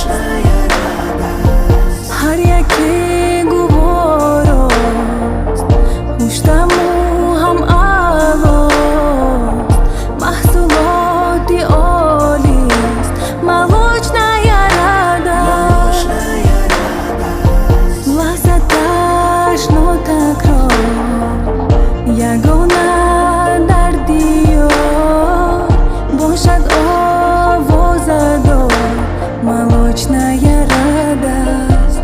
Молочная радость. Ҳар яке гуворост, хуштаму ҳам аълост, маҳсулоти олист молочная радость. Молочная радость. Лаззаташ нотакрор, ягона дар диёр бошад овозадор молочная радость.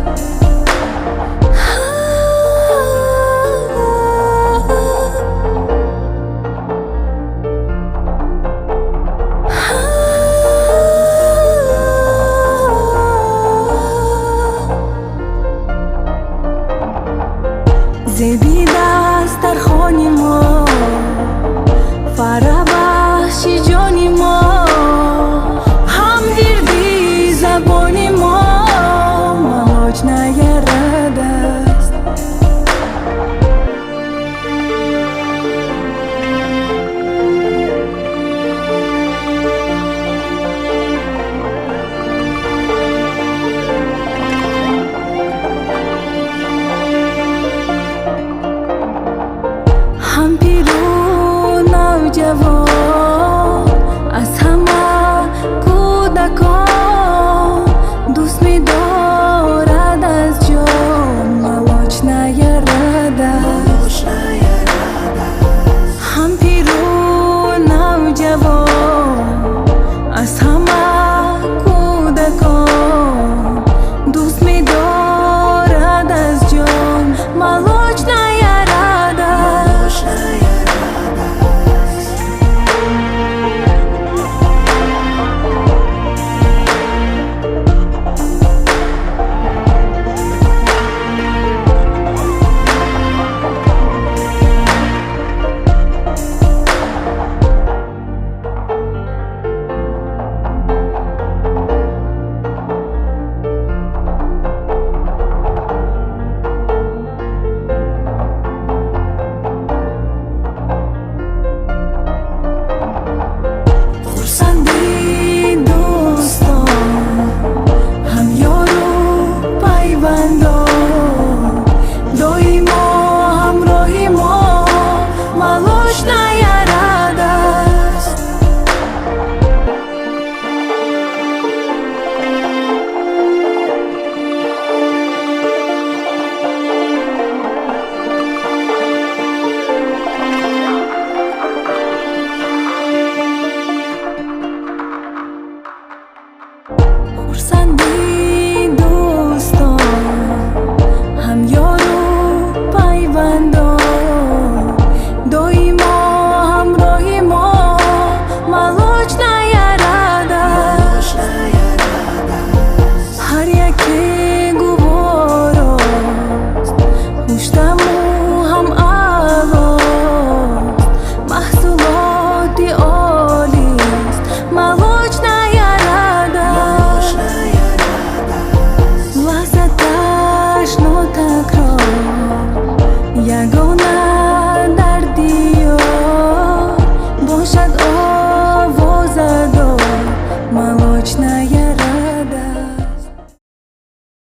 Зеби дастархони мо, фарабахши ҷони мо, ҳамвирди забони мо молочная радость. Ҳам пиру навҷавон, аз ҳама кӯдакон дӯст медорад аз ҷон молочная радость. Молочная радость. Ҳам пиру навҷавон, аз ҳама кӯдакон дӯст медорад аз ҷон молочная радость. Молочная радость. Хурсанди дӯстон, ҳамёру пайвандон, доимо ҳамроҳи мо молочная радость. Хурсанди